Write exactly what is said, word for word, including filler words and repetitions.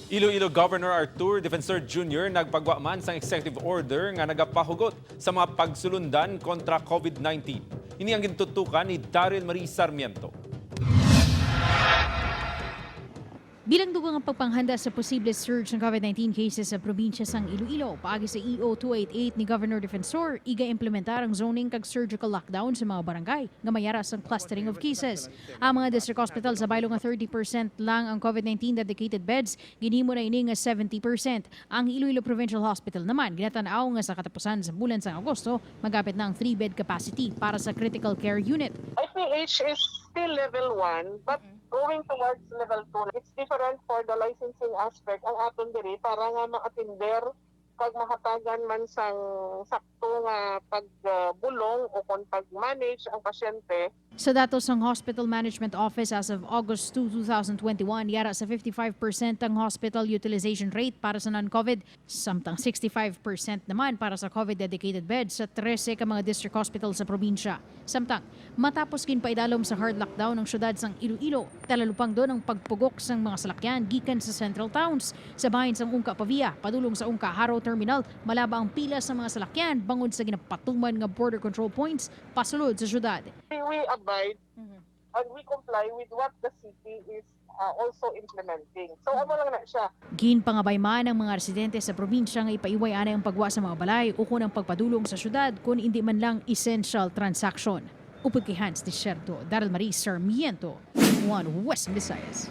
Iloilo Governor Arthur Defensor Junior nagpagwa man sang executive order nga nagapahugot sa mga pagsulundan kontra COVID nineteen. Ini ang gintutukan ni Daryl Marie Sarmiento. Bilang dugang ang pagpanghanda sa posible surge ng COVID nineteen cases sa probinsya sang Iloilo, paagi sa E O two eight eight ni Governor Defensor, iga-implementar ang zoning kag surgical lockdown sa mga barangay nga may ara sang clustering of cases. Ang mga district hospital sa Bailo nga thirty percent lang ang COVID nineteen dedicated beds, ginhimo na ini nga seventy percent. Ang Iloilo Provincial Hospital naman ginatan-aw nga sa katapusan sa bulan sang Agosto, magapit na ang three-bed capacity para sa critical care unit. I P H is still level one, but going towards level two. It's different for the licensing aspect ang aton diri para nga ma-attender kag mahatagan man sang sakto nga pagbulong o kon pag-manage ang pasyente. Sa datos sang Hospital Management Office, as of August two, two thousand twenty-one, yara sa fifty-five percent ang hospital utilization rate para sa non-COVID, samtang sixty-five percent naman para sa COVID dedicated beds sa trese ka mga district hospital sa probinsya. Samtang, matapos ginpaidalom sa hard lockdown ang syudad sang Iloilo, talalupangdon ang pagpugok sang mga salakyan gikan sa central towns. Sa bahin sang Ungka Pavia padulong sa Ungka Jaro Terminal, malaba ang pila sa mga salakyan bangod sa ginapatuman nga border control points pasulod sa syudad. We, we abide and we comply with what the city is uh, also implementing. So, amo lang na siya. Ginpangabay man ang mga residente sa probinsya nga ipaiway anay ang pagwa sa mga balay ukon ang pagpadulong sa syudad kon indi man lang essential transaction. Upod kay Hans Desierto, Daryl Marie Sarmiento, One West Visayas.